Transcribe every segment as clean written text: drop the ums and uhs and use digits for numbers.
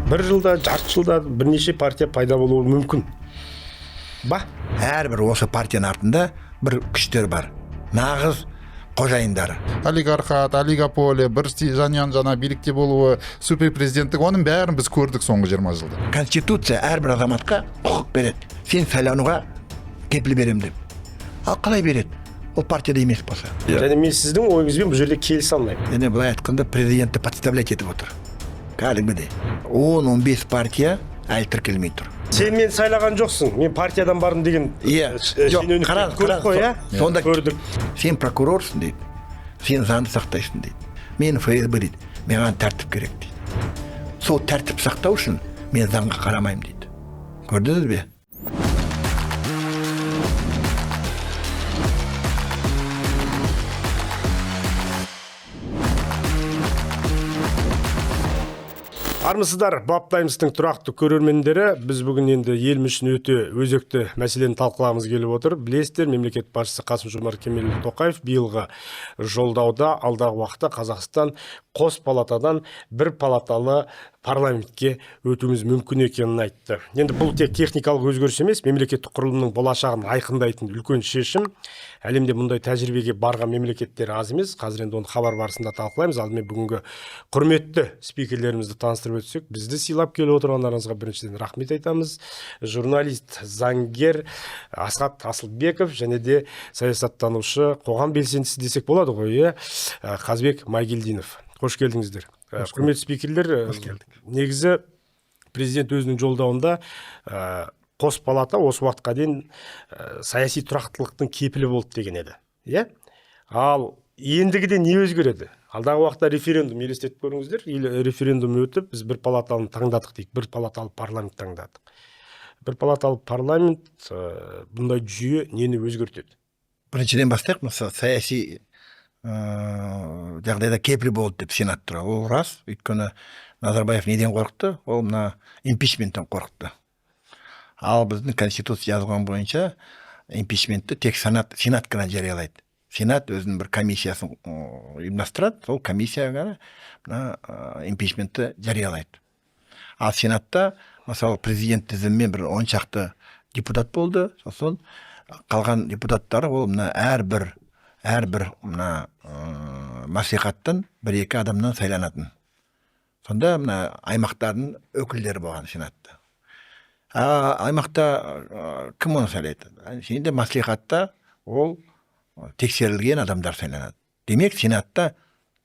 Бір жылда, жарты жылда бірнеше партия пайда болуы мүмкін ба? Әрбір осы партияның артында бір күштер бар. Нағыз қожайындары. Олигархат, олигополия, бір жанұяның жаңа билікте болуы, суперпрезиденттік, оның бәрін біз көрдік соңғы 20 жылда. Конституция әрбір азаматқа құқық береді. Сен сайлануға кепіл беремін деп. Ал қалай береді? Ол партияда емес болса. Және мен сіздің ойыңызбен бұл жерде келісе алмаймын. Және былай айтқанда президентті подставлять етіп отыр. Кәдімгідей. 10-15 партия әлі тіркелмей тұр. Сен мені сайлаған жоқсың, мен партиядан бардым деген. Иә. Жоқ, қараңыз, көрдік қой, иә? Сонда көрдік. Сен прокурорсың дейді. Сен заңды сақтайсың дейді. Мен ФСБ дейді. Маған тәртіп керек дейді. Сол тәртіп сақтау үшін мен заңға қарамаймын дейді. Көрдіңіз бе? Армысыздар, Бап Таймстың тұрақты көрермендері, біз бүгін енді еліміз үшін өте өзекті мәселені талқылағымыз келіп отыр. Білесіздер, мемлекет басшысы Қасым-Жомарт Кемелұлы Тоқаев биылғы жолдауда алдағы уақытта Қазақстан қос палатадан бір палаталы парламентке өтуіміз мүмкін екенін айтты. Енді бұл тек техникалық өзгеріс емес, мемлекеттік құрылымның болашағын айқындайтын үлкен шешім. Әлемде мұндай тәжірибеге барған мемлекеттер аз емес. Қазір енді оны хабар барысында талқылаймыз. Алдымен бүгінгі құрметті спикерлерімізді таныстырып өтсек, бізді сыйлап келіп отырғандарыңызға біріншіден рахмет айтамыз. Журналист, заңгер Асхат Асылбеков және де саясаттанушы, қоғам белсендісі десек болады ғой, иә, Қазбек Майгелдинов. Қош келдіңіздер. Құрметті спикерлер, негізі президент өзінің жолдауында қос палата осы уақытқа дейін саяси тұрақтылықтың кепілі болды деген еді. Иә? Ал ендігіде не өзгереді? Алдағы уақытта референдум, елестетіп көріңіздер, референдум өтіп, біз бір палатаны таңдадық дейік, бір палаталы парламент таңдадық. Бір палаталы парламент, бұндай жүйе нені өзгертеді? Біріншіден бастайық, мысалы, саяси жағдайда кепіл болды деп Сенат туралы. Ол рас, өйткені Назарбаев неден қорықты? Ол мына импичменттен қорықты. Ал біздің конституция жазылған бойынша импичментті тек Сенат қана жариялайды. Сенат өзінің бір комиссиясын ұйымдастырады, сол комиссия ғана мына импичментті жариялайды. Ал Сенатта, мысалы, президент тізімімен бір 10 шақты депутат болды, сосын қалған депутаттары ол мына әрбір мына мәслихаттан бір-екі адамнан сайланатын. Сонда мына аймақтардың өкілдері болған Сенатта. Аймақта кім оны сайлайды? Енді мәслихатта ол тексерілген адамдар сайланады. Демек, Сенатта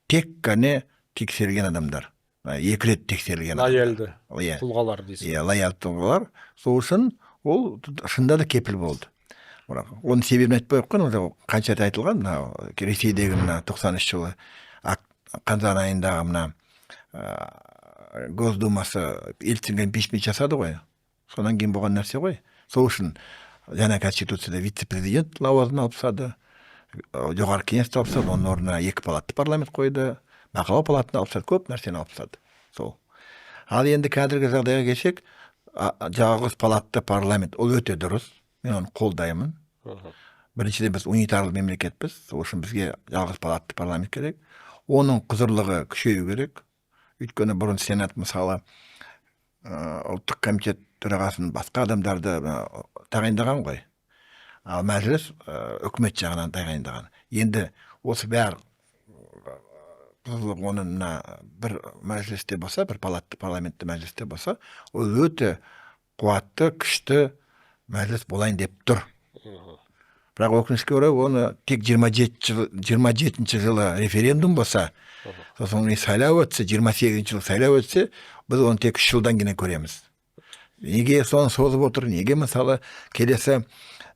тек қана тексерілген адамдар. Екі рет тексерілген адамдар. Лояльды тұлғалар дейсіз. Иә, лояльды тұлғалар. Сол үшін ол шынында да кепіл болды. Оның себебін айтпай ақ қояйын, ол қанша рет айтылған, мына Ресейдегі мына 93 жылы қазан айындағы мына Госдумасы Ельцинге импичмент жасады ғой. Содан кейін болған нәрсе ғой. Сол үшін жаңа конституцияда вице-президент лауазымын алып тастады, жоғарғы кеңесті алып тастады, оның орнына екі палатты парламент қойды, бақылау палатын алып тастады, көп нәрсені алып тастады. Сол. Ал енді қазіргі жағдайға келсек, жалғыз палатты парламент ол өте дұрыс. Мен оны қолдаймын. Біріншіден, біз унитарлы мемлекетпіз, сол үшін бізге жалғыз палатты парламент керек. Оның құзырлығы күшею керек. Өйткені бұрын Сенат, мысалы, ұлттық комитет төрағасын басқа адамдарды тағайындаған ғой. Ал мәжіліс үкімет жағынан тағайындаған. Енді осы бәрі құзырлық оның мына бір мәжілісте болса, бір палатты парламентті мәжілісте болса, ол өте қуатты, күшті мәжіліс болайын деп тұр. Бірақ өкінішке орай оны тек 27 жылы референдум болса, сосын сайлау өтсе, 28 жылы сайлау өтсе, біз оны тек 3 жылдан кейін көреміз. Неге соны созып отыр? Неге, мысалы, келесі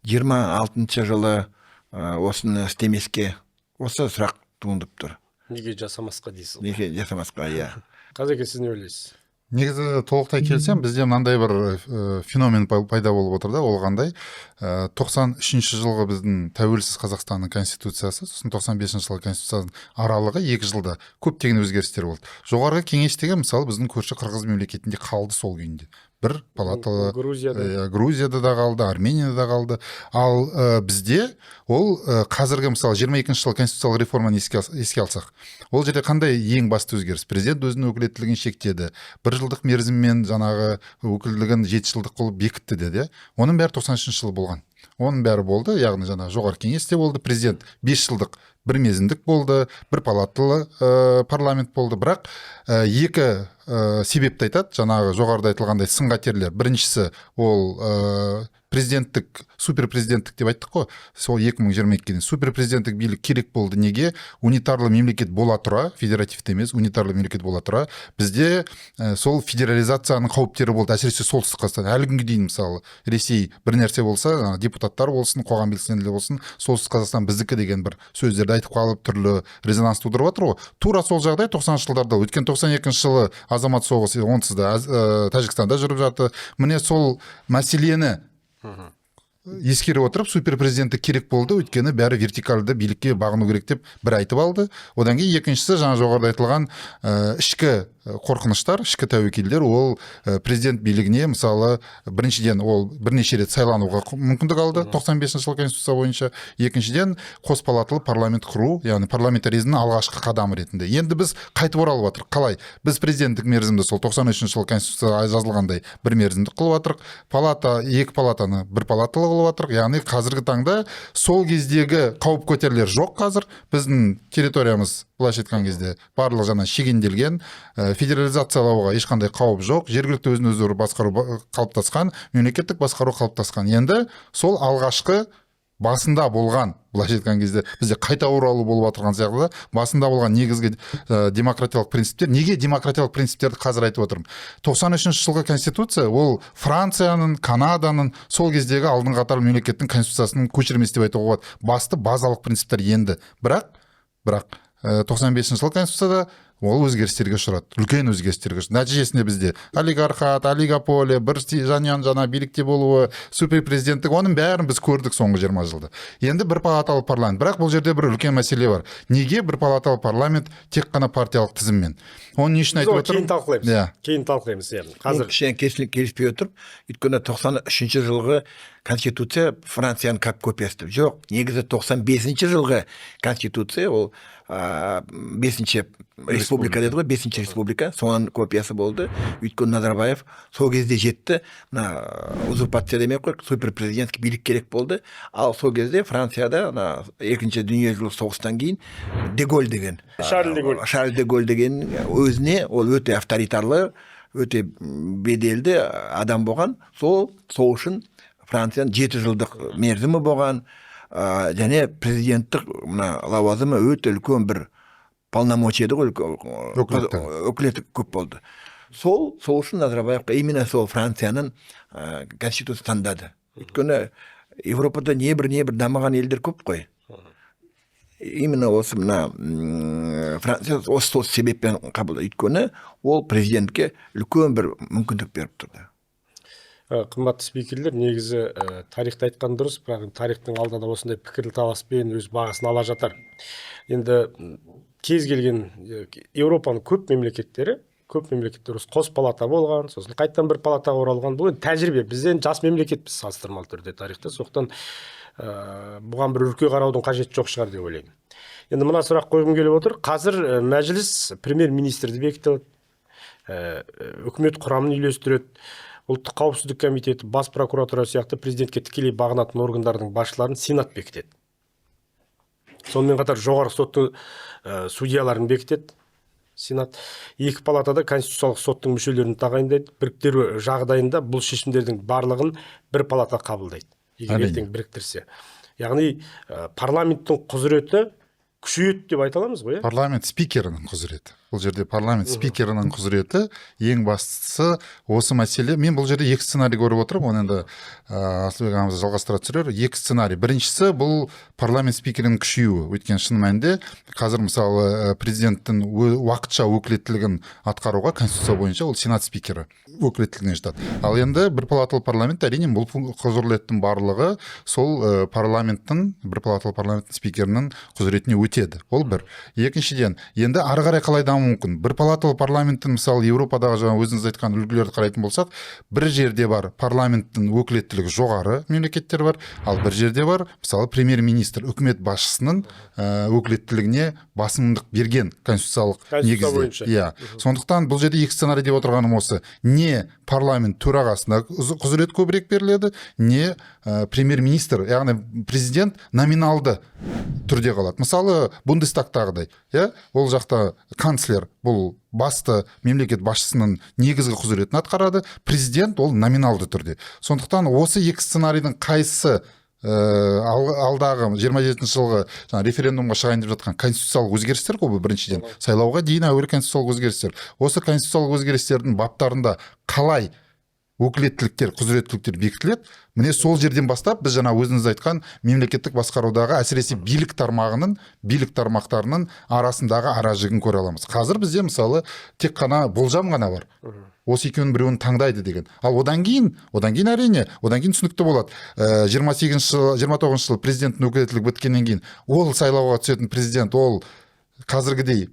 26 жылы осыны істемеске? Осы сұрақ туындап тұр. Неге жасамасқа дейсіз? Неге жасамасқа, иә. Қазеке, сіз не ойлайсыз? Негізі толықтай келсем, бізде мынандай бір феномен пайда болып отыр да, ол қандай? 93 жылғы біздің тәуелсіз Қазақстанның конституциясы, сосын 95 жылғы конституцияның аралығы 2 жылда көптеген өзгерістер болды. Жоғарғы кеңес деген, мысалы, біздің көрші Қырғыз мемлекетінде қалды сол күйінде. Бір палаталы. Грузияда. Грузияда да қалды, Арменияда да қалды. Ал бізде ол қазіргі, мысалы, 22 жылы конституциялық реформаны еске алсақ, ол жерде қандай ең басты өзгеріс? Президент өзінің өкілеттілігін шектеді, бір жылдық мерзіммен жаңағы өкілдігін 7 жылдық қылып бекітті деді, иә. Оның бәрі 93 жылы болған, оның бәрі болды. Яғни жаңағы Жоғарғы Кеңес те болды, президент 5 жылдық бір мерзімдік болды, бір палаталы парламент болды. Бірақ екі себепті айтады жаңағы жоғарыда айтылғандай сын қатерлер. Біріншісі ол президенттік, суперпрезиденттік деп айттық қой, сол 2022-ге дейін суперпрезиденттік билік керек болды. Неге? Унитарлы мемлекет бола тұра, федеративті емес, унитарлы мемлекет бола тұра, бізде сол федерализацияның қауіптері болды, әсіресе Солтүстік Қазақстан. Әлі күнге дейін, мысалы, Ресей бір нәрсе болса, депутаттар болсын, қоғам белсенділері болсын, «Солтүстік Қазақстан біздікі» деген бір сөздерді айтып қалып, түрлі резонанс тудырып жатыр ғой. Тура сол жағдай 90-жылдарда, өйткені 92 жылы азамат соғысы онсыз да Тәжікстанда жүріп жатты. Міне, сол мәселені ескере отырып, суперпрезиденттік керек болды, өйткені бәрі вертикальды билікке бағыну керек деп бір айтып алды. Одан кейін екіншісі жаңа жоғарыда айтылған ішкі қорқыныштар, ішкі тәуекелдер. Ол президент билігіне, мысалы, біріншіден, ол бірнеше рет сайлануға мүмкіндік алды 95 жылы конституция бойынша. Екіншіден, қос палаталы парламент құру, яғни парламентаризмнің алғашқы қадамы ретінде. Енді біз қайтып оралып жатырық. Қалай? Біз президенттік мерзімді сол 93 жылы конституцияда жазылғандай бір мерзімдік қылып жатырық, палата, екі палатаны бір палаталы қылып жатырық. Яғни қазіргі таңда сол кездегі қауіп қатерлер жоқ. Қазір біздің территориямыз, былайша айтқан кезде, барлығы жаңа шегенделген, федерализациялауға ешқандай қауіп жоқ, жергілікті өзін өзі басқару қалыптасқан, мемлекеттік басқару қалыптасқан. Енді сол алғашқы басында болған, былайша айтқан кезде, бізде қайта оралу болып жатырған сияқты да. Басында болған негізгі демократиялық принциптер. Неге демократиялық принциптерді қазір айтып отырмын? 93 жылғы конституция ол Францияның, Канаданың, сол кездегі алдыңғы қатарлы мемлекеттің конституциясының көшірмесі деп айтуға болады, басты базалық принциптер. Енді бірақ 95 жылғы конституцияда ол өзгерістерге ұшырады, үлкен өзгерістерге ұшырады. Нәтижесінде бізде олигархат, олигополия, бір жанұяның жаңа билікте болуы, суперпрезиденттік, оның бәрін біз көрдік соңғы 20 жылда. Енді бір палаталы парламент. Бірақ бұл жерде бір үлкен мәселе бар. Неге бір палаталы парламент тек қана партиялық тізіммен? Оны не үшін Біз айтып оны кейін отырмын? талқылаймыз. Иә. Кейін талқылаймыз, иә. Қазір Қазір кішкене келіспей отырып, өйткені 93 жылғы конституция Францияның копиясы деп. Жоқ, негізі 95 жылғы конституция ол бесінші республика деді ғой, бесінші республика, соның копиясы болды. Өйткені Назарбаев сол кезде жетті, мына узурпация демей ақ қояйық, суперпрезидентский билік керек болды. Ал сол кезде Францияда мына екінші дүниежүзілік соғыстан кейін де Голль деген, Шарль де Голль. Шарль де Голль деген өзіне, ол өте авторитарлы, өте беделді адам болған. Сол үшін Францияның 7 жылдық мерзімі болған, және президенттік мына лауазымы өте үлкен бір полномочия еді ғой, Өкілеттігі. Өкілеттік көп болды. Сол үшін Назарбаевқа именно сол Францияның конституция таңдады, өйткені Европада небір дамыған елдер көп қой. Именно осы мына Франция осы сол себеппен қабылдады, өйткені ол президентке үлкен бір мүмкіндік беріп тұрды. Қымбатты спикерлер, негізі тарихты айтқан дұрыс, бірақ енді тарихтың алдында да осындай пікірталаспен өз бағасын ала жатар. Енді кез келген Еуропаның көп мемлекеттері осы қос палата болған, сосын қайтадан бір палатаға оралған. Бұл енді тәжірибе. Біз енді жас мемлекетпіз салыстырмалы түрде тарихта, сондықтан бұған бір үрке қараудың қажеті жоқ шығар деп ойлаймын. Енді мына сұрақ қойғым келіп отыр. Қазір мәжіліс премьер министрді бекітеді, үкімет құрамын үйлестіреді, ұлттық қауіпсіздік комитеті, бас прокуратура сияқты президентке тікелей бағынатын органдардың басшыларын сенат бекітеді. Сонымен қатар жоғарғы соттың судьяларын бекітеді сенат. Екі палатада конституциялық соттың мүшелерін тағайындайды. Біріктіру жағдайында бұл шешімдердің барлығын бір палата қабылдайды, егер ертең біріктірсе. Яғни парламенттің құзыреті күшейеді деп айта аламыз ғой, иә? Парламент спикерінің құзыреті. Бұл жерде парламент спикерінің құзыреті, ең бастысы осы мәселе. Мен бұл жерде екі сценарий көріп отырмын, оны енді Асылбек ағамыз жалғастыра түсірер. Екі сценарий. Біріншісі бұл парламент спикерінің күшеюі. Өйткені шын мәнінде қазір, мысалы, президенттің уақытша өкілеттілігін атқаруға конституция бойынша ол сенат спикері өкілеттілігіне жатады. Ал енді бір палаталы парламент, әрине, бұл құзыреттің барлығы сол парламенттің, бір палаталы парламенттің спикерінің құзыретіне өтеді. бітеді. Ол бір. Екіншіден, енді ары қарай қалай дамуы мүмкін? Бір палаталы парламенттің, мысалы, Еуропадағы жаңа өзіңіз айтқан үлгілерді қарайтын болсақ, бір жерде бар парламенттің өкілеттілігі жоғары мемлекеттер бар, ал бір жерде бар, мысалы, премьер-министр, үкімет басшысының өкілеттілігіне басымдық берген конституциялық негізде. Иә. Сондықтан бұл жерде екі сценарий деп отырғаным осы. Не парламент төрағасына құзырет көбірек беріледі, не премьер-министр, яғни президент номиналды түрде қалады. Мысалы, Бундестагтағыдай, иә, ол жақта канцлер бұл басты мемлекет басшысының негізгі құзыретін атқарады, президент ол номиналды түрде. Сондықтан осы екі сценарийдің қайсысы алдағы 27 жылғы жаңа референдумға шығайын деп жатқан конституциялық өзгерістер ғой, бұл біріншіден сайлауға дейін әуелі конституциялық өзгерістер. Осы конституциялық өзгерістердің баптарында қалай өкілеттіліктер, құзыреттіліктер бекітіледі, міне сол жерден бастап біз жаңа өзіңіз айтқан мемлекеттік басқарудағы әсіресе билік тармағының, билік тармақтарының арасындағы ара жігін көре аламыз. Қазір бізде, мысалы, тек қана болжам ғана бар. Осы екеуінің біреуін таңдайды деген. Ал одан кейін, одан кейін әрине, одан кейін түсінікті болады. 28 жылы, 29 жылы президенттің өкілеттілігі біткеннен кейін ол сайлауға түсетін президент ол қазіргідей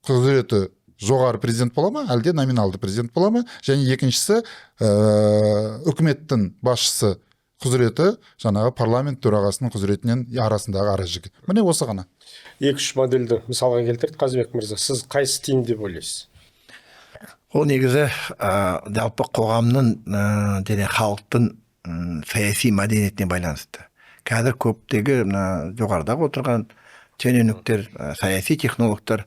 құзыреті жоғары президент бола ма, әлде номиналды президент бола ма? Және екіншісі, үкіметтің басшысы құзыреті жаңағы парламент төрағасының құзыретінен арасындағы ара жігі. Міне осы ғана. Екі үш модельді мысалға келтірді Қазыбек мырза. Сіз қайсысы тиімді деп ойлайсыз? Ол негізі жалпы қоғамның және халықтың саяси мәдениетіне байланысты. Қазір көптегі мына жоғарыда отырған шенеуніктер, саяси технологтар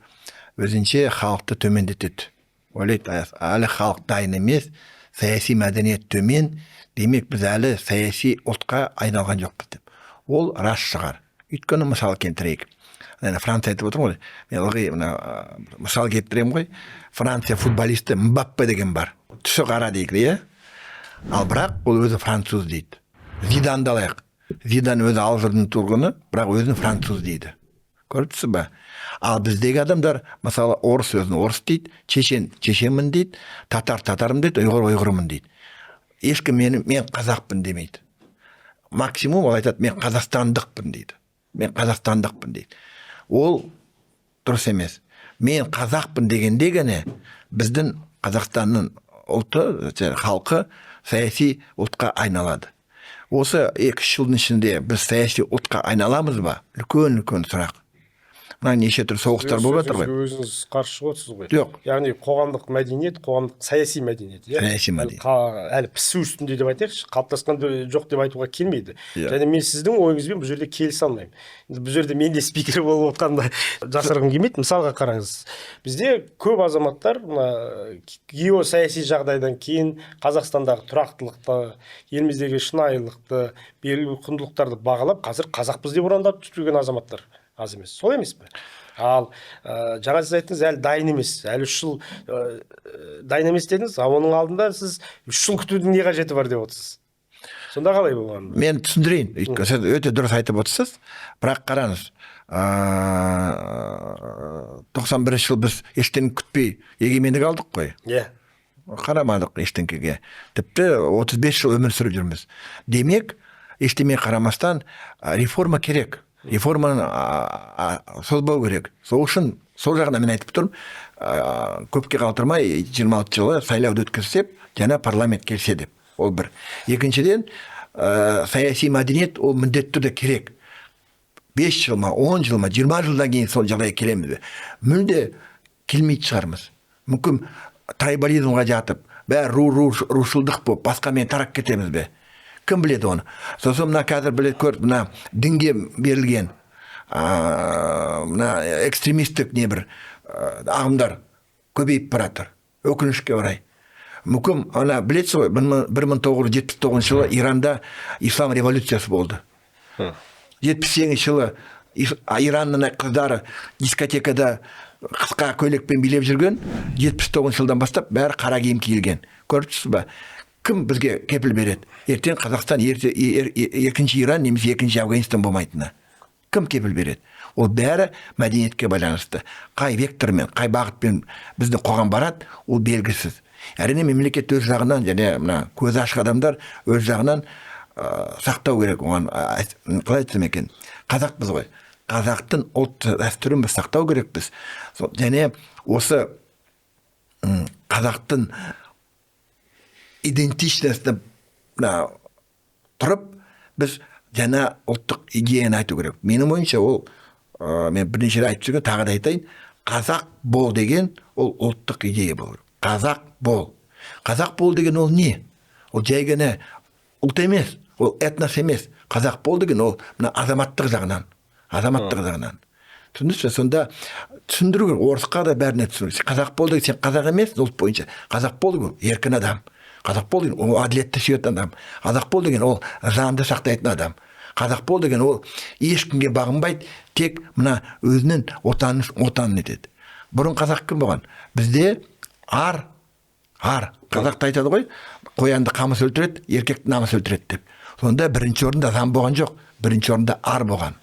өзінше халықты төмендетеді. Ойлайды, әлі халық дайын емес, саяси мәдениет төмен, демек біз әлі саяси ұлтқа айналған жоқпыз деп. Ол рас шығар. Өйткені мысал келтірейік. Ана Франция айтып отырмын ғой, мен ылғи мына мысал келтіремін ғой. Франция футболисті Мбаппе деген бар. Түсі қара дейік, иә? Ал бірақ ол өзі француз дейді. Зиданды алайық. Зидан өзі Алжирдің тұрғыны, бірақ өзін француз дейді. Көріп тұрсыз ба? Ал біздегі адамдар, мысалы, орыс өзін орыс дейді, чешен чешенмін дейді, татар татармын дейді, ұйғыр ұйғырмын дейді. Ешкім мені мен қазақпын демейді. Максимум ол айтады, мен қазақстандықпын дейді. Мен қазақстандықпын дейді. Ол дұрыс емес. Мен қазақпын дегенде ғана біздің Қазақстанның ұлты, халқы саяси ұлтқа айналады. Осы 2-3 жылдың ішінде біз саяси ұлтқа айналамыз ба? Үлкен үлкен сұрақ. Мына неше түрлі соғыстар болып жатыр ғой. Өзіңіз қарсы шығып отырсыз ғой. Жоқ. Яғни қоғамдық мәдениет, қоғамдық саяси мәдениет, иә? Саяси мәдениет. Әлі пісу үстінде деп айтайықшы, қалыптасқан жоқ деп айтуға келмейді. Иә. Және мен сіздің ойыңызбен бұл жерде келісе алмаймын. Енді бұл жерде мен де спикер болып отқанымды жасырғым келмейді. Мысалға қараңыз, бізде көп азаматтар мына геосаяси жағдайдан кейін Қазақстандағы тұрақтылықты, еліміздегі шынайылықты, белгілі құндылықтарды бағалап, қазір қазақпыз деп ұрандап жүрген азаматтар аз емес. Солай емес пе? Ал жаңа сіз айттыңыз, әлі дайын емес, әлі 3 жыл дайын емес дедіңіз, ал оның алдында сіз 3 жыл күтудің не қажеті бар деп отырсыз. Сонда қалай болған? Мен түсіндірейін, өйткені сіз өте дұрыс айтып отырсыз, бірақ қараңыз, 91 жыл біз ештеңе күтпей егемендік алдық қой. Иә. Қарамадық ештеңкеге. Тіпті 35 жыл өмір сүріп жүрміз. Демек, ештеме қарамастан реформа керек. Реформаны созбау керек. Сол үшін сол жағынан мен айтып тұрмын, көпке қалдырмай 26 жылы сайлауды өткізсек, жаңа парламент келсе деп. Ол бір. Екіншіден, саяси мәдениет ол міндетті түрде керек. 5 жыл ма, 10 жыл ма, 20 жылдан кейін сол жағдайға келеміз бе? Мүлде келмейтін шығармыз. Мүмкін трайбализмға жатып, бәрі рушылдық болып, басқамен тарап кетеміз бе? Кім біледі оны? Сосын мына қазір білет көріп, мына дінге берілген, мына экстремистік небір ағымдар көбейіп баратыр. Өкінішке орай. Мүмкін, ана білесіз ғой, 1979 жылы Иранда ислам революциясы болды. 78 жылы Иранның қыздары дискотекада қысқа көйлекпен билеп жүрген, 79 жылдан бастап бәрі қара киім киілген. Көріп тұрсыз ба? Кім бізге кепіл береді? Ертең Қазақстан екінші Иран немесе екінші Афганистан болмайтыны. Кім кепіл береді? Ол бәрі мәдениетке байланысты. Қай вектормен, қай бағытпен біздің қоғам барады, ол белгісіз. Әрине мемлекет өз жағынан және мына көзі ашық адамдар өз жағынан сақтау керек. Оған, қалай айтсам екен, қазақпыз ғой. Қазақтың ұлт дәстүрін біз сақтау керекпіз. Және осы қазақтың идентичності тұрып, біз жаңа ұлттық идеяны айту керек. Менің ойымша ол, мен бірнеше рет айтып жүрген, тағы да айтайын, қазақ бол деген ол ұлттық идея болу керек. Қазақ бол. Қазақ бол деген ол не? Ол жай ғана ұлт емес, ол этнос емес. Қазақ бол деген ол мына азаматтық жағынан. Азаматтық жағынан. Түсіндіңіз бе? Сонда түсіндіру керек, орысқа да бәріне түсіндіру. Қазақ бол деген сен қазақ емессің ұлт бойынша. Қазақ бол деген еркін адам. Қазақ бол деген ол әділетті сүйетін адам. Қазақ бол деген ол заңды сақтайтын адам. Қазақ бол деген ол ешкімге бағынбайды, тек мына өзінің отанын етеді. Бұрын қазақ кім болған? Бізде ар. Қазақта айтады ғой, қоянды қамыс өлтіреді, еркекті намыс өлтіреді деп. Сонда бірінші орында заң болған жоқ, бірінші орында ар болған.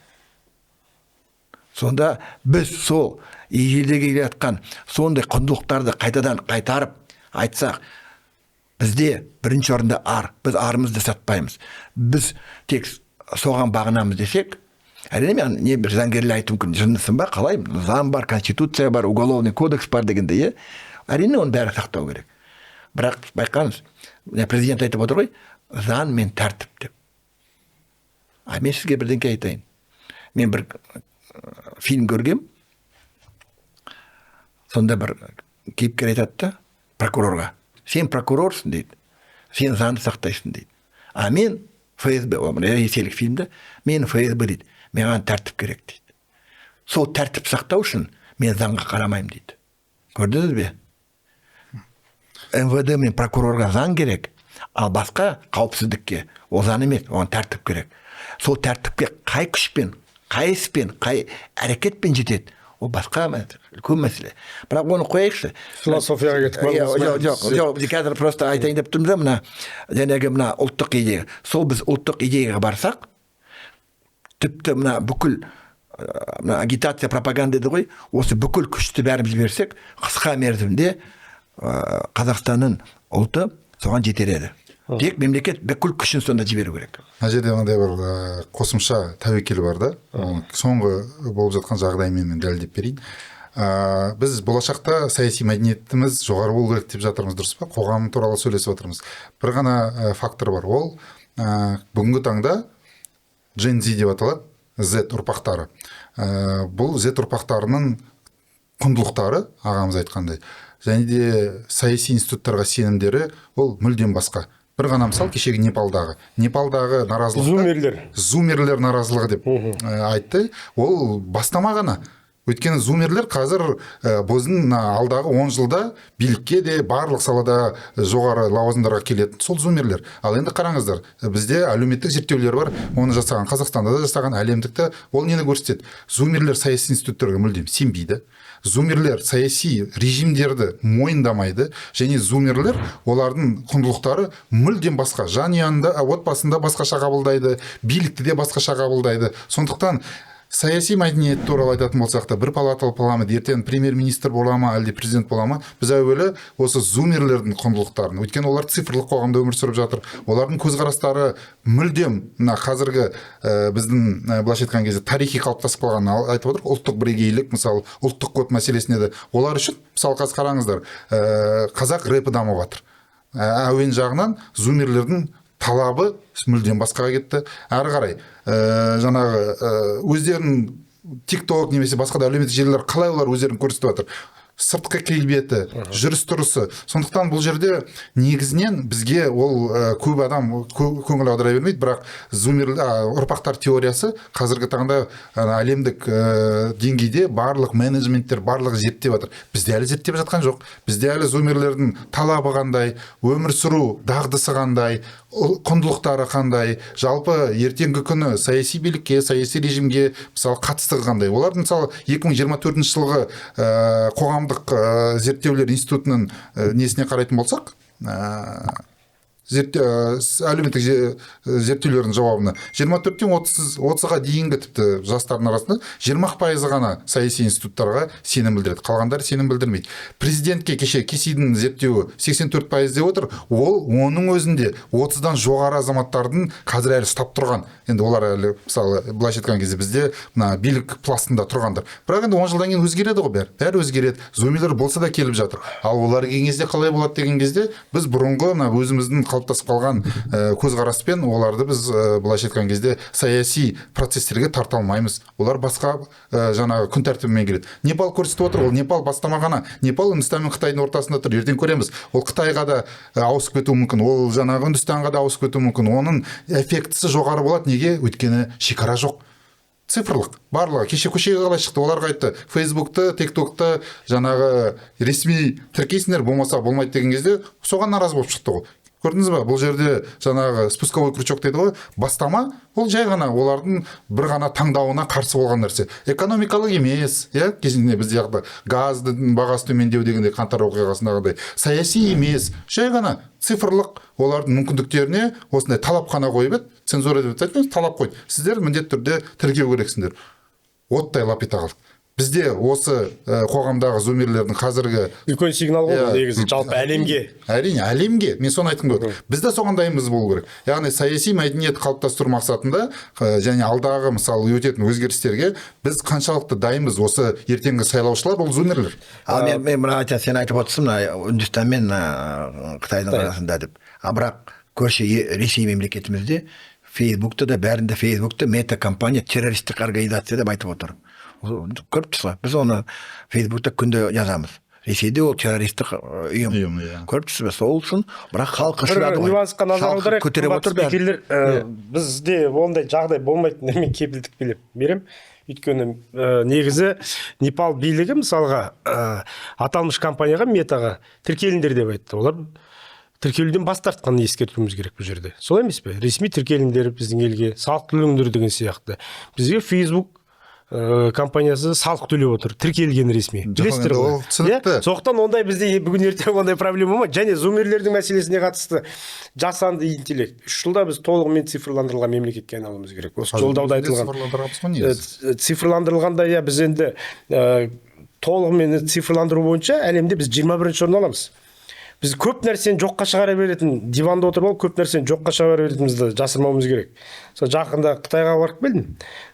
Сонда біз сол ежелде келе жатқан сондай құндылықтарды қайтадан қайтарып айтсақ, бізде бірінші орында ар, біз арымызды сатпаймыз, біз тек соған бағынамыз десек, әрине мен не бір заңгерлер айтуы мүмкін, жындысың ба, қалай, заң бар, конституция бар, уголовный кодекс бар дегенде, әрине оның бәрі сақтау керек. Бірақ байқаңыз, президент айтып отыр ғой, заң мен тәртіп деп. А мен сізге бірдеңке айтайын. Мен бір фильм көргем, сонда бір кейіпкер айтады да прокурорға: сен прокурорсың дейді, сен заңды сақтайсың дейді, а мен ФСБ, ресейлік фильмде, мен ФСБ дейді, маған тәртіп керек дейді. Сол тәртіп сақтау үшін мен заңға қарамаймын дейді. Көрдіңіз бе? МВД мен прокурорға заң керек, ал басқа қауіпсіздікке ол заң емес, оған тәртіп керек. Сол тәртіпке қай күшпен, қай іспен, қай әрекетпен жетеді, ол басқа үлкен мәселе. Бірақ оны қояйықшы. Философияға кетіп қалдыңыз. Жоқ, жоқ, қазір просто айтайын деп тұрмын да, мына жаңағы мына ұлттық идея. Сол біз ұлттық идеяға барсақ, тіпті мына бүкіл мына агитация, пропаганда деді ғой, осы бүкіл күшті бәріміз берсек, қысқа мерзімде Қазақстанның ұлты соған жетер еді. Тек мемлекет бүкіл күшін сонда жіберу керек. Мына жерде мынандай бір қосымша тәуекел бар да, соңғы болып жатқан жағдаймен мен дәлелдеп берейін. Біз болашақта саяси мәдениетіміз жоғары болу керек деп жатырмыз, дұрыс па? Қоғам туралы сөйлесіп отырмыз. Бір ғана фактор бар, ол бүгінгі таңда Gen Z деп аталады, Z ұрпақтары. Бұл Z ұрпақтарының құндылықтары, ағамыз айтқандай, және де саяси институттарға сенімдері ол мүлдем басқа. Бір ғана мысал, кешегі Непалдағы наразылықта зумерлер наразылығы деп айтты. Ол бастама ғана. Өйткені зумерлер қазір біздің алдағы 10 жылда билікке де барлық салада жоғары лауазымдарға келетін сол зумерлер. Ал енді қараңыздар, бізде әлеуметтік зерттеулер бар, оны жасаған Қазақстанда да жасаған, әлемдікті. Ол нені көрсетеді? Зумерлер саяси институттарға мүлдем сенбейді. Зумерлер саяси режимдерді мойындамайды, және зумерлер олардың құндылықтары мүлдем басқа. Жанұяны, отбасында басқаша қабылдайды, билікті де басқаша қабылдайды. Сондықтан саяси мәдениет туралы айтатын болсақ та, бір палаталы парламент ертең премьер-министр бола ма, әлде президент бола ма, біз әуелі осы зумерлердің құндылықтарын, өйткені олар цифрлық қоғамда өмір сүріп жатыр, олардың көзқарастары мүлдем мына қазіргі біздің былайша айтқан кезде тарихи қалыптасып қалған айтып отыр, ұлттық бірегейлік, мысалы ұлттық код мәселесіне де олар үшін, мысалы қазір қараңыздар, қазақ рэпі дамып жатыр. Әуен жағынан зумерлердің талабы мүлдем басқаға кетті. Әрі қарай жаңағы өздерін TikTok немесе басқа да әлеуметтік желілер қалай олар өздерін көрсетіп жатыр, сыртқы келбеті, жүріс тұрысы. Сондықтан бұл жерде негізінен бізге ол көп адам көңіл аудара бермейді, бірақ зумер ұрпақтар теориясы қазіргі таңда әлемдік деңгейде барлық менеджменттер барлығы зерттеп жатыр. Бізде әлі зерттеп жатқан жоқ. Бізде әлі зумерлердің талабы қандай, өмір сүру дағдысы қандай, құндылықтары қандай, жалпы ертеңгі күні саяси билікке, саяси режимге мысалы қатыстығы қандай. Олар мысалы 2024 жылғы қоғамдық зерттеулер институтының несіне қарайтын болсақ, Әлеуметтік зерттеулердің жауабына 24-тен 30-ға дейінгі тіпті жастардың арасында 20% ғана саяси институттарға сенім білдіреді, қалғандары сенім білдірмейді. Президентке кеше КИСИ-дің зерттеуі 84% деп отыр. Ол оның өзінде 30-дан жоғары азаматтардың қазір әлі ұстап тұрған. Енді олар әлі, мысалы, былайша айтқан кезде, бізде мына билік пластында тұрғандар. Бірақ енді 10 жылдан кейін өзгереді ғой бәрі. Бәрі өзгереді. Зумерлер болса да келіп жатыр. Ал олар келген кезде қалай болады деген кезде, біз бұрынғы мына өзіміздің қалыптасып қалған көзқараспен оларды біз былайша айтқан кезде саяси процестерге тарта алмаймыз. Олар басқа жаңағы күн тәртібімен келеді. Непал көрсетіп отыр, ол Непал бастама ғана. Непал Үндістан мен Қытайдың ортасында тұр. Ертең көреміз. Ол Қытайға да ауысып кетуі мүмкін, ол жаңағы Үндістанға да ауысып кетуі мүмкін. Оның эффектісі жоғары болады. Неге? Өйткені шекара жоқ. Цифрлық барлығы. Кеше көшеге қалай шықты? Оларға айтты: «Фейсбукты, Тиктокты жаңағы ресми тіркейсіңдер, болмаса болмайды» деген кезде, соған наразы болып шықты ғой. Көрдіңіз ба, бұл жерде жаңағы спусковой крючок дейді ғой. Бастама ол жай ғана олардың бір ғана таңдауына қарсы болған нәрсе, экономикалық емес, иә. Кезінде бізде жақта газдың бағасы төмендеу дегендей, қаңтар оқиғасындағыдай саяси емес, жай ғана цифрлық олардың мүмкіндіктеріне осындай талап қана қойып еді. Цензура деп айтпаймыз, талап қойды: сіздер міндетті түрде тіркеу керексіңдер. Оттай лап ете қалды. Бізде осы қоғамдағы зумерлердің қазіргі Үлкен сигнал ғой бұл Иә. негізі жалпы әлемге. Әрине, әлемге. Мен соны айтқым келіп отыр. Біз де соған дайынбыз болу керек, яғни саяси мәдениет қалыптастыру мақсатында және алдағы, мысалы, өтетін өзгерістерге біз қаншалықты дайынбыз? Осы ертеңгі сайлаушылар ол зумерлер. Ал мен мына айтайын, сен айтып отырсың мына Үндістан мен мына Қытайдың арасында деп. А бірақ көрші Ресей мемлекетімізде Фейсбукта да, бәрінде Фейсбукта Мета компания террористік организация деп айтып отыр. Көріп тұрсыз ғой, біз оны Фейсбукта күнде жазамыз. Ресейде ол террористік ұйым. Ұйым, иә. Көріп тұрсыз ба? Сол үшін, бірақ халқы Бір ұшырады ғой. нюансқа назар Халқы аударайық, көтеріп қымбат отыр бәрін. спикерлер. Бізде ондай жағдай болмайтынына мен кепілдік беремін. Өйткені негізі Непал билігі, мысалға, аталмыш компанияға, Метаға тіркеліңдер деп айтты. Олар тіркелуден бас тартқанын ескертуіміз керек бұл жерде, солай емес пе? Ресми тіркеліңдер, біздің елге салық төлеңдер деген сияқты. Бізге Фейсбук компаниясы салық төлеп отыр, тіркелген ресми. Жоқ, Білесіздер енді ғой. ол түсінікті. Иә? Сондықтан ондай бізде бүгін ертең ондай проблема болмайды. Және зумерлердің мәселесіне қатысты, жасанды интеллект, 3 жылда біз толығымен цифрландырылған мемлекетке айналуымыз керек. Осы жолдауда айтылған. Цифрландырамыз ғой негізі. Цифрландырылғанда, иә, біз енді толығымен цифрландыру бойынша әлемде біз 21 орын аламыз. Біз көп нәрсені жоққа шығара беретін, диванда отырып алып көп нәрсені жоққа шығара беретінімізді жасырмауымыз керек. Сол жақында Қытайға барып келдім,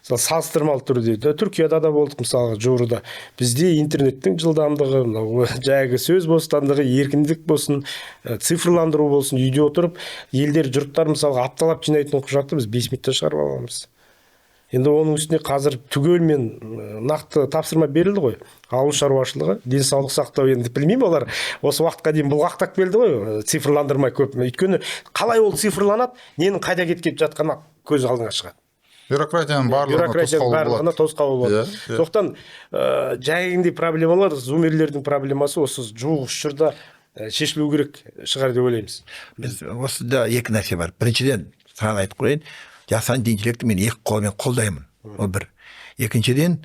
мысалы, салыстырмалы түрде да, Түркияда да болдық, мысалға, жуырда. Бізде интернеттің жылдамдығы, мынау жаңағы сөз бостандығы, еркіндік болсын, цифрландыру болсын, үйде отырып елдер, жұрттар, мысалға, апталап жинайтын құжатты біз 5 минутта шығарып аламыз. Енді оның үстіне қазір түгелмен нақты тапсырма берілді ғой: ауыл шаруашылығы, денсаулық сақтау. Енді білмеймін, олар осы уақытқа дейін бұлғақтап келді ғой, цифрландырмай көп. Өйткені қалай ол цифрланады, ненің қайда кетіп жатқаны көз алдыңа шығады. Бюрократияның барлығына Бюрократияның тосқауыл барлығына болады. Тосқауыл болады. Иә, иә. Сондықтан жаңағындай проблемалар, зумерлердің проблемасы осы жуық 3 жылда шешілу керек шығар деп ойлаймыз. Біз осында екі нәрсе бар. Біріншіден, саған айтып қояйын, жасанды интеллектті мен екі қолмен қолдаймын. Ол бір. Екіншіден,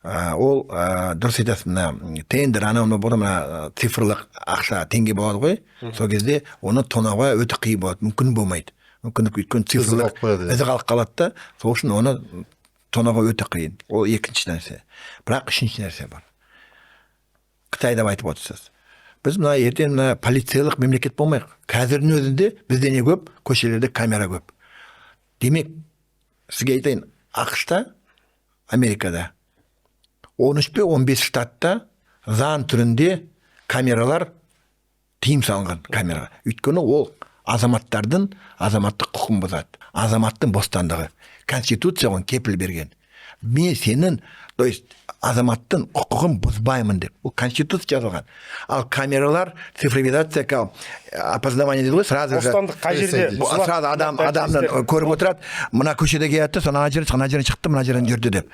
ол дұрыс айтасың, мына тендер, анау мынау болады, мына цифрлық ақша, теңге болады ғой. Сол кезде оны тонауға өте қиын болады, мүмкін болмайды. Мүмкіндік, өйткені цифрлық қалып қояды, иә. Ізі қалып қалады да, сол үшін оны тонауға өте қиын. Ол екінші нәрсе. Бірақ үшінші нәрсе бар. Қытай деп айтып отырсыз. Біз мына ертең мына полициялық мемлекет болмайық. Қазірдің өзінде бізде не көп? Көшелерде камера көп. Демек, сізге айтайын, АҚШ-та, Америкада 13 пе 15 штатта заң түрінде камералар тыйым салынған камераға. Өйткені ол азаматтардың азаматтық құқын бұзады. Азаматтың бостандығы. Конституция оған кепіл берген. Мен сенің, то есть азаматтың құқығын бұзбаймын деп. Ол конституция жазылған. Ал камералар, цифровизация, опознавание дейді ғой, сразу же Бостандық қай жерде бұзылады? Сразу адам адамнан көріп отырады, мына көшеде келатты, сол ана жерден, ана жерден шықты, мына жерден жүрді деп.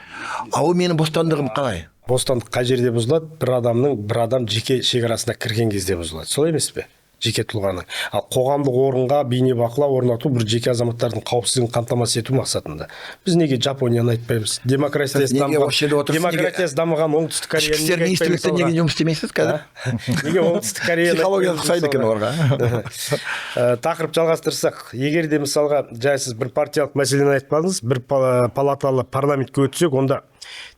А ол менің бостандығым қалай? Бостандық қай жерде бұзылады? Бір адамның, бір адам жеке шекарасына кірген кезде бұзылады, солай емес пе? жеке тұлғаның. Ал қоғамдық орынға бейнебақылау орнату бір жеке азаматтардың қауіпсіздігін қамтамасыз ету мақсатында. Біз неге Жапонияны айтпаймыз? Демократиясы дамыған, демократиясы дамыған Оңтүстік Кореяны Ішкі істер министрлікте неге жұмыс істемейсіз қазір? Неге Оңтүстік Кореяны? Психологиясы ұқсайды екен оларға. Тақырып жалғастырсақ, егер де мысалға жай сіз бір партиялық мәселені айтпадыңыз, бір палаталы парламентке өтсек, онда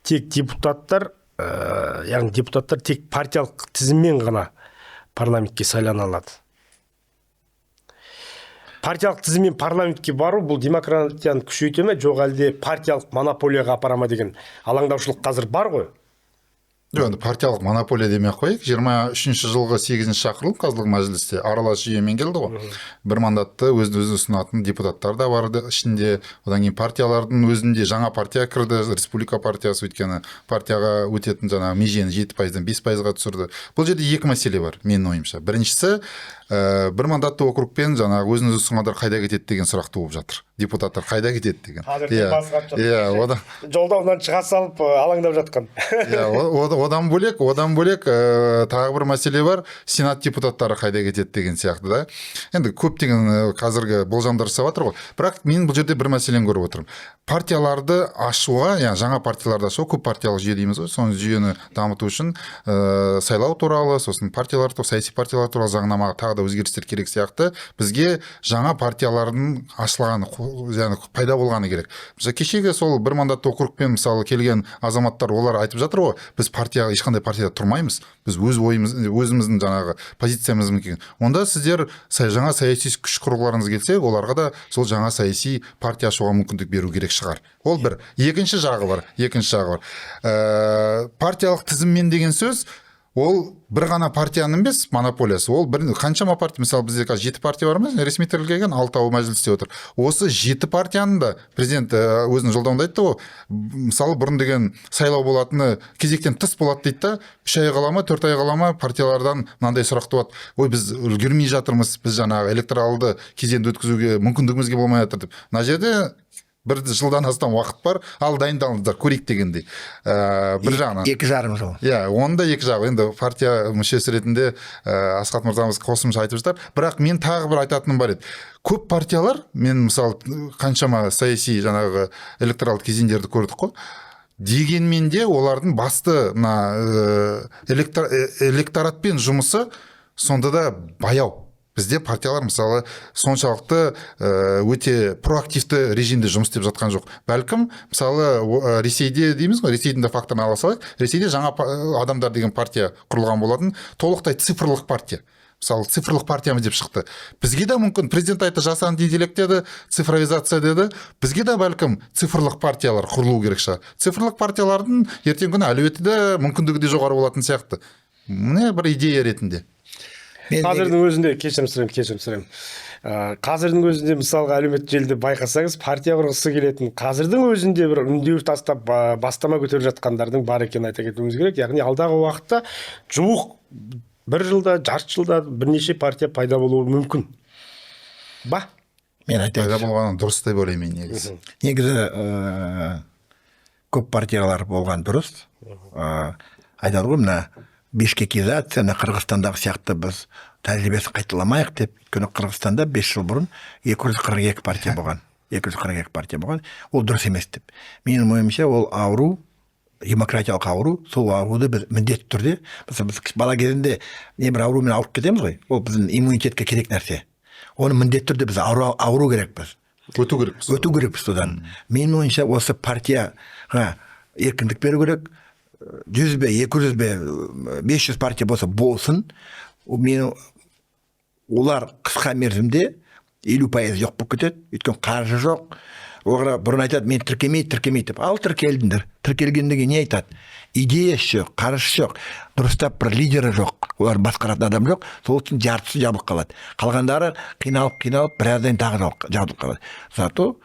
тек депутаттар, яғни депутаттар тек партиялық тізіммен ғана парламентке сайлана алады. Партиялық тізіммен парламентке бару бұл демократияны күшейте ме, жоқ әлде партиялық монополияға апара ма деген алаңдаушылық қазір бар ғой. Жоқ, енді партиялық монополия демей ақ қояйық. 23 жылғы 8 шақырылым қазылық мәжілісте аралас жүйемен келді ғой. Бір мандатты өзін өзі ұсынатын депутаттар да бар ішінде. Одан кейін партиялардың өзінде жаңа партия кірді, Республика партиясы, өйткені партияға өтетін жаңағы межені 7%-дан 5%-ға түсірді. Бұл жерде екі мәселе бар менің ойымша. Біріншісі, бір мандатты округпен жаңағы өзін өзі ұсынғандар қайда кетеді деген сұрақ туып жатыр. Депутаттар қайда кетеді деген. Иә, одан жолдауынан шыға салып алаңдап жатқан. Иә, одан бөлек тағы бір мәселе бар. Сенат депутаттары қайда кетеді деген сияқты да. Енді көптеген қазіргі болжамдар жасап жатыр ғой. Бірақ мен бұл жерде бір мәселені көріп отырмын. Партияларды ашуға, яғни жаңа партияларды ашу, көп партиялық жүйе дейміз ғой, соны жүйені дамыту үшін сайлау туралы, сосын партиялар, саяси партиялар туралы заңнамаға тағы да өзгерістер керек сияқты. Бізге жаңа партиялардың ашылғаны, яғни пайда болғаны керек. Мысалы, кешегі сол бір мандатты округпен мысалы келген азаматтар, олар айтып жатыр ғой, біз партия, ешқандай партияда тұрмаймыз, біз өз ойымыз, өзіміздің жаңағы позициямызбен келген. Онда сіздер жаңа саяси күш құрғыларыңыз келсе, оларға да сол жаңа саяси партия ашуға мүмкіндік беру керек шығар. Ол бір. Екінші жағы бар. Партиялық тізіммен деген сөз, ол бір ғана партияның емес монополиясы, ол бір қаншама партия, мысалы бізде қазір 7 партия бар ма, ресми тіркелген, 6-ауы мәжілісте отыр. Осы 7 партияның да президент өзінің жолдауында айтты ғой, мысалы бұрын деген сайлау болатыны кезектен тыс болады дейді да, 3 ай қала ма, 4 ай қала ма, партиялардан мынандай сұрақ туады: ой, біз үлгермей жатырмыз, біз жаңағы электоралды кезеңді өткізуге мүмкіндігімізге болмай жатыр деп. Мына жерде бір жылдан астам уақыт бар, ал дайындалыңыздар, көрейік дегендей. Бір жағынан. 2,5 жыл. Иә, оның да екі жағы. Енді партия мүшесі ретінде Асхат мырзамыз қосымша айтып жатар. Бірақ мен тағы бір айтатыным бар еді. Көп партиялар, мен мысалы қаншама саяси жаңағы электоралды кезеңдерді көрдік қой, дегенмен де олардың басты мына электоратпен жұмысы сонда да баяу. Бізде партиялар мысалы соншалықты өте проактивті режимде жұмыс істеп жатқан жоқ. Бәлкім мысалы Ресейде дейміз ғой, Ресейдің де факторын ала салайық. Ресейде жаңа адамдар деген партия құрылған болатын, толықтай цифрлық партия. Мысалы цифрлық партиямыз деп шықты. Бізге де мүмкін, президент айтты, жасанды интеллект деді, цифровизация деді. Бізге де бәлкім цифрлық партиялар құрылу керек шығар. Цифрлық партиялардың ертеңгі күні әлеуеті де, мүмкіндігі де жоғары болатын сияқты. Міне бір идея ретінде. Қазірдің өзінде, кешірім сұраймын. Қазірдің өзінде мысалға әлеуметтік желіде байқасаңыз, партия құрғысы келетін, қазірдің өзінде бір үндеу тастап, бастама көтеріп жатқандардың бар екенін айта кетуіміз керек. Яғни алдағы уақытта жуық бір жылда, жарты жылда бірнеше партия пайда болуы мүмкін. Ба? Мен айтайын. Пайда болғаны дұрыс деп ойлаймын негізі. Негізі көп партиялар болған дұрыс. Айтады ғой, мына бишкекизация, Қырғызстандағы сияқты біз тәжірибесін қайталамайық деп. Өйткені Қырғызстанда 5 жыл бұрын 242 партия болған. 242 партия болған. Ол дұрыс емес деп. Менің ойымша, ол ауру, демократиялық ауру, сол ауруды біз міндетті түрде, мысалы біз бала кезінде не бір аурумен ауырып кетеміз ғой, ол біздің иммунитетке керек нәрсе. Оны міндетті түрде біз ауру керекпіз. Өту керекпіз. Өту керекпіз содан. Менің ойымша, осы партияға еркіндік беру керек. 100 бе, 200 бе, 500 партия болса болсын. Мен олар қысқа мерзімде 50% жоқ болып кетеді. Өйткені қаржы жоқ. Олар бұрын айтады, мен тіркемейді, тіркемейді деп. Ал тіркелдіңдер. Тіркелгеннен кейін не айтады? Идеясы жоқ, қаржысы жоқ, дұрыстап бір лидері жоқ, олар басқаратын адам жоқ. Сол үшін жартысы жабылып қалады. Қалғандары қиналып, біраздан тағы жабылып қалады. Зато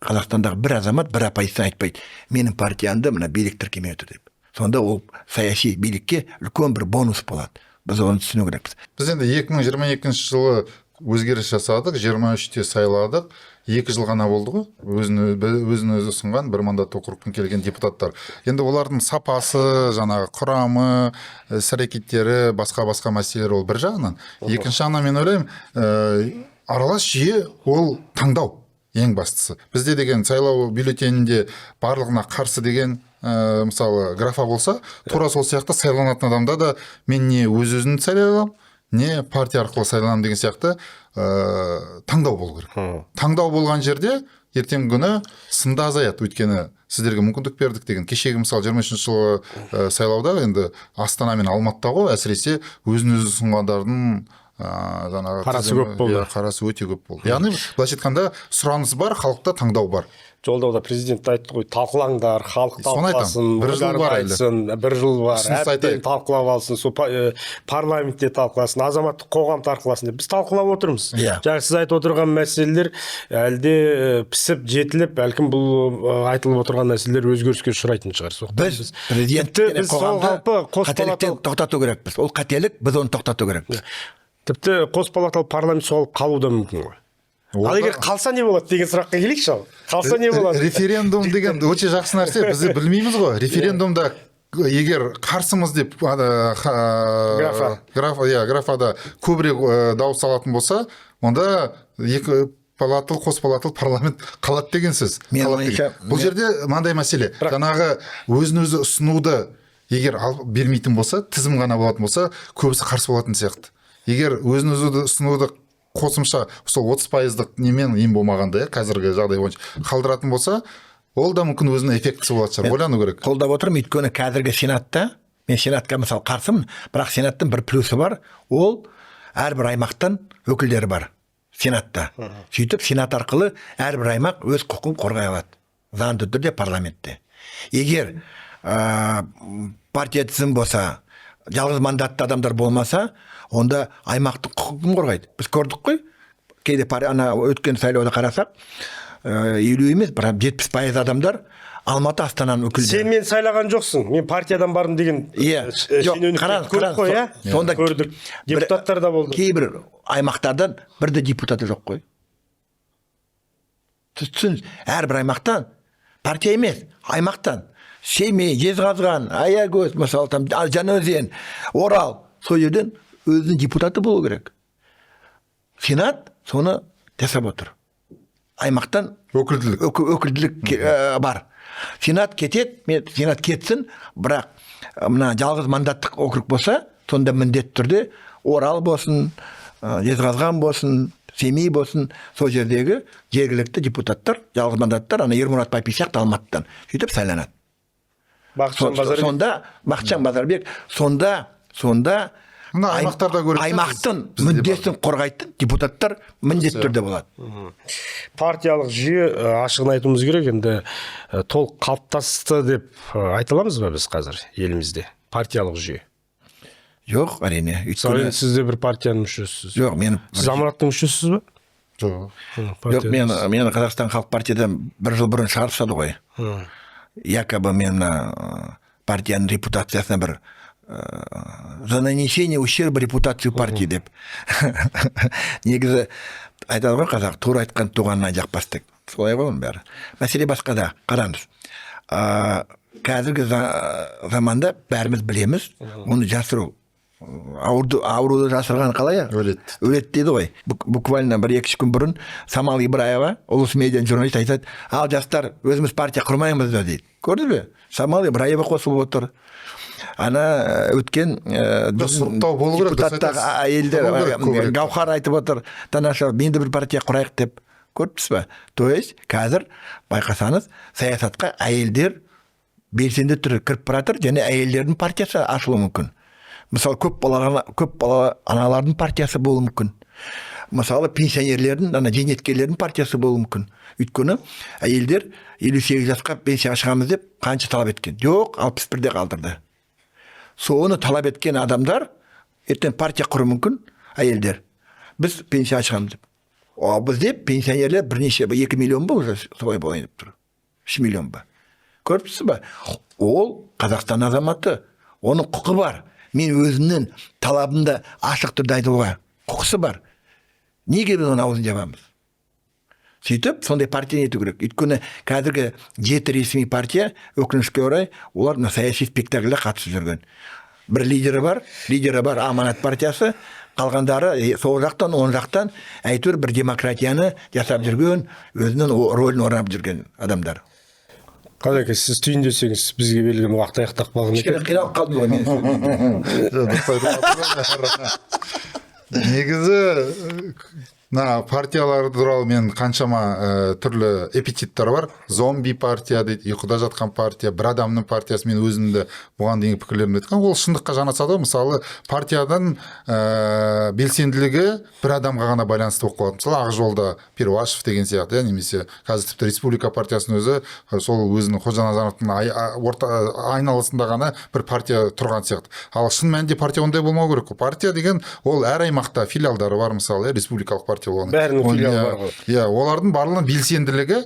Қазақстандағы бір азамат бір оппозиция айтпайды, менің партиямды мына билік тіркемей отыр деп. Сонда ол саяси билікке үлкен бір бонус болады. Біз оны түсіну керекпіз. Біз енді 2022 жылы Өзгеріс жасадық, 23-те сайладық, 2 жыл ғана болды ғой, өзін өзі ұсынған бір мандатты округтан келген депутаттар. Енді олардың сапасы, жаңағы құрамы, іс-әрекеттері, басқа-басқа мәселелер ол бір жағынан. Екінші жағынан мен ойлаймын, аралас жүйе ол таңдау ең бастысы. Бізде деген сайлау бюллетенінде барлығына қарсы деген мысалы графа болса, тура сол сияқты сайланатын адамда да мен не өз-өзін сайлай аламын, не партия арқылы сайланамын деген сияқты таңдау болу керек. Таңдау болған жерде ертеңгі күні сында азаяды, өйткені сіздерге мүмкіндік бердік деген. Кешегі мысалы 23 жылғы сайлауда енді Астана мен Алматыда ғой, әсіресе өзін өзі ұсынғандардың жаңағы қарасы көп болды. Қарасы өте көп болды. Яғни былайша айтқанда сұраныс бар, халықта таңдау бар. Жолдауда президент айтты ғой, талқылаңдар, халық талқыласын, бір жыл бар әлі. Бір жыл бар, әбден талқылап алсын, сол парламентте талқыласын, азаматтық қоғам талқыласын деп. Біз талқылап отырмыз. Жаңа сіз айтып отырған мәселелер әлде пісіп, жетіліп, бәлкім бұл айтылып отырған мәселелер өзгеріске ұшырайтын шығар. Біз президентті қоғамды қателіктен тоқтату керекпіз. Ол қателік, біз оны тоқтату керекпіз. Тіпті қос палаталы парламент соғылып қалуы да мүмкін ғой. Ал егер қалса не болады деген сұраққа келейікші ал. Қалса не болады? Референдум деген өте жақсы нәрсе, біз білмейміз ғой. Референдумда егер қарсымыз деп графада көбірек дауыс алатын болса, онда екі палаталы, қос палаталы парламент қалады деген сөз. Бұл жерде мынандай мәселе. Жаңағы өзін өзі ұсынуды егер бермейтін болса, тізім ғана болатын болса, көбісі қарсы болатын сияқты. Егер өзін өзі ұсынуды қосымша сол 30%-лық немен ең болмағанда, қазіргі жағдай бойынша қалдыратын болса, ол да мүмкін өзінің эффектісі болатын шығар. Ойлану керек. Қолдап отырмын, өйткені қазіргі сенатта, мен сенатқа мысалы қарсымын, бірақ сенаттың бір плюсы бар, ол әрбір аймақтан өкілдері бар сенатта. Сөйтіп сенат арқылы әрбір аймақ өз құқығын қорғай алады. Заңды түрде парламентте. Егер партия тізім болса, жалғыз мандатты адамдар болмаса, онда аймақтың құқығын қорғайды. Біз көрдік қой, кейде ана өткен сайлауда қарасақ, 50 емес, бірақ 70% адамдар Алматы, Астананың өкілдері. Сен мен сайлаған жоқсың, мен партиядан бардым деген шенеуніктер көрдік қой, иә? Сонда көрдік. Депутаттар да болды. Кейбір аймақтардан бір де депутаты жоқ қой. Түсін, әрбір аймақтан партия емес, аймақтан. Семей, Жезқазған, Аягөз, мысалы, там Жаңаөзен, Орал, сол жерден өзінің депутаты болу керек. Сенат соны жасап отыр. Аймақтан өкілділік, өкілділік бар. Сенат кетеді, сенат кетсін, бірақ мына жалғыз мандаттық округ болса, сонда міндетті түрде Орал болсын, Жезқазған болсын, Семей болсын, сол жердегі жергілікті депутаттар, жалғыз мандаттар, ана Ермұрат Бапи сияқты Алматыдан сөйтіп сайланады. Сонда Бақытжан Базарбек, сонда аймақтың мүддесін қорғайтын депутаттар міндетті түрде болады. Партиялық жүйе, ашығын айтуымыз керек, енді толық қалыптасты деп айта аламыз ба біз қазір елімізде? Партиялық жүйе. Жоқ, әрине. Өйткені сіз де бір партияның мүшесісіз. Жоқ, мен сіз Аманаттың мүшесісіз бе? Жоқ. Жоқ, мен Қазақстан Халық партиядан бір жыл бұрын шығарып тастады ғой. Якобы мен партияның репутациясына бір за нанесение ущерба репутацию партии деп. Негізі айтады ғой қазақ, тура айтқан туғанына жақпас деп. Солай ғой оның бәрі. Мәселе басқада, қараңыз. Қазіргі заманда бәріміз білеміз, оны жасыру. Ауруды жасырған қалай? Өледі. Өледі дейді ғой. Буквально 1-2 күн бұрын Самал Ибраева, Ұлыс медианың журналисті айтады, ал жастар өзіміз партия құрмаймыз да дейді. Көрдіңіз бе? Самал Ибраева қосылып отыр. Ана өткен депутаттағы әйелдер Гауһар айтып отыр, Танаша, мен де бір партия құрайық деп. Көрдіңіз бе? То есть қазір байқасаңыз, саясатқа әйелдер белсенді түрде кіріп бара жатыр, және әйелдердің партиясы ашылуы мүмкін. Мысалы, көп бала аналардың партиясы болуы мүмкін. Мысалы, пенсионерлердің, ана зейнеткерлердің партиясы болуы мүмкін. Өйткені әйелдер 58 жасқа пенсияға шығамыз деп қанша талап еткен? Жоқ, 61-де қалдырды. Соны талап еткен адамдар ертең партия құруы мүмкін, әйелдер. Біз пенсияға шығамыз деп. Бізде пенсионерлер бірнеше, 2 миллион ба уже солай болайын деп тұр. 3 миллион ба? Көріп тұрсыз ба? Ол Қазақстан азаматы, оның құқы бар. Мен өзімнің талабымды ашық түрде айтуға құқысы бар. Неге біз оның аузын жабамыз? Сөйтіп сондай партия ету керек. Өйткені қазіргі 7 ресми партия, өкінішке орай, олар мына саяси спектакльде қатысып жүрген. Бір лидері бар, Аманат партиясы, қалғандары сол жақтан, оң жақтан әйтеуір бір демократияны жасап жүрген, өзінің рөлін орнап жүрген адамдар. Қалеке, сіз түйіндесеңіз, бізге берілген уақыт аяқтап қалған екен. Кішкене қиналып қалдым ғой мен. Негізі мына партиялар туралы мен қаншама түрлі эпитеттер бар. Зомби партия дейді, ұйқыда жатқан партия, бір адамның партиясы. Мен өзімді бұған дейінгі пікірлерімді айтқан, ол шындыққа жанасады ғой. Мысалы, партиядан белсенділігі бір адамға ғана байланысты болып қалады. Мысалы, Ақ жолда Перуашев деген сияқты, немесе қазір тіпті Республика партиясының өзі сол өзінің Қожаназаровтың орта айналасында ғана бір партия тұрған сияқты. Ал шын мәнінде партия ондай болмау керек қой. Партия деген ол әр аймақта филиалдары бар, мысалы, республикалық партия бәрінің филиалы бар ғой. Иә, олардың барлығының белсенділігі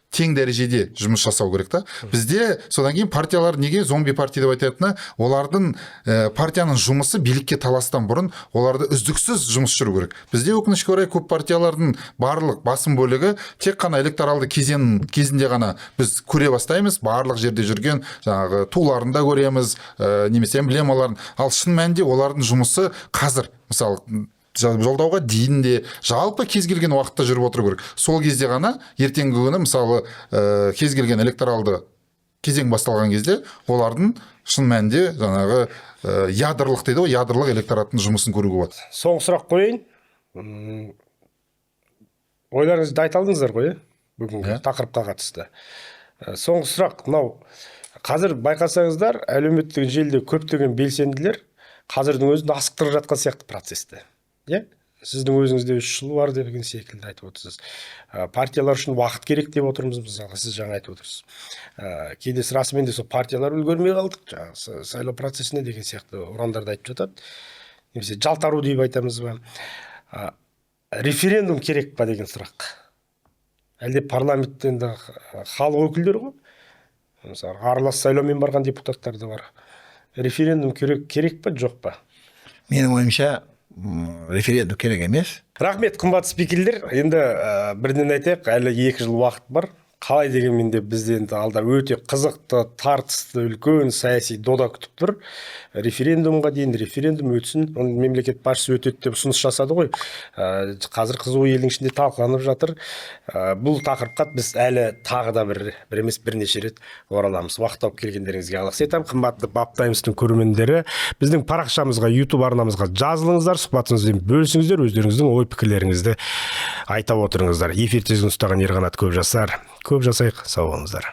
тең дәрежеде жұмыс жасау керек та. Бізде содан кейін партиялар неге зомби партия деп айтатыны, олардың партияның жұмысы билікке таластан бұрын оларды үздіксіз жұмыс жүру керек. Бізде өкінішке орай көп партиялардың барлық басым бөлігі тек қана электоралды кезең кезінде ғана біз көре бастаймыз, барлық жерде жүрген жаңағы туларын да көреміз, немесе эмблемаларын. Ал шын мәнінде олардың жұмысы қазір, мысалы, жолдауға дейін де жалпы кез келген уақытта жүріп отыру керек. Сол кезде ғана ертеңгі күні, мысалы, кез келген электоралды кезең басталған кезде олардың шын мәнінде жаңағы ядрлық дейді ғой, ядролық электораттың жұмысын көруге болады. Соңғы сұрақ қояйын. Ойларыңызды айта алдыңыздар ғой, бүгінгі тақырыпқа қатысты. Соңғы сұрақ мынау. Қазір байқасаңыздар, әлеуметтік желіде көптеген белсенділер қазірдің өзінде асықтырып жатқан сияқты процесті. Иә? Сіздің өзіңізде 3 жыл бар деген секілді айтып отырсыз. Партиялар үшін уақыт керек деп отырмыз, мысалға, сіз жаңа айтып отырсыз. Кейде расымен де сол партиялар үлгермей қалдық, жаңағы сайлау процесіне деген сияқты ұрандарды айтып жатады. Немесе жалтару деп айтамыз ба? Референдум керек па деген сұрақ. Әлде парламенттен де халық өкілдері ғой. Мысалы, аралас сайлаумен барған депутаттар да бар. Референдум керек па, жоқ па? Менің ойымша, референдум керек емес. Рахмет, қымбат спикерлер. Енді бірден айтайық, әлі 2 жыл уақыт бар. Қалай дегенмен де бізде енді алда өте қызықты, тартысты, үлкен саяси дода күтіп тұр. Референдумға дейін референдум өтсін. Оны мемлекет басшысы өтеді деп ұсыныс жасады ғой. Қазір қызу елдің ішінде талқыланып жатыр. Бұл тақырыпқа біз әлі тағы да бір емес бірнеше рет ораламыз. Уақыт тауып келгендеріңізге алғыс айтамын. Қымбатты Бап Таймстың көрермендері, біздің парақшамызға, YouTube арнамызға жазылыңыздар, сұхбатымызбен бөлісіңіздер, өздеріңіздің ой пікірлеріңізді айта отырыңыздар. Эфир тізгінін ұстаған Ерқанат Көпжасар. Көп жасайық, сау болыңыздар.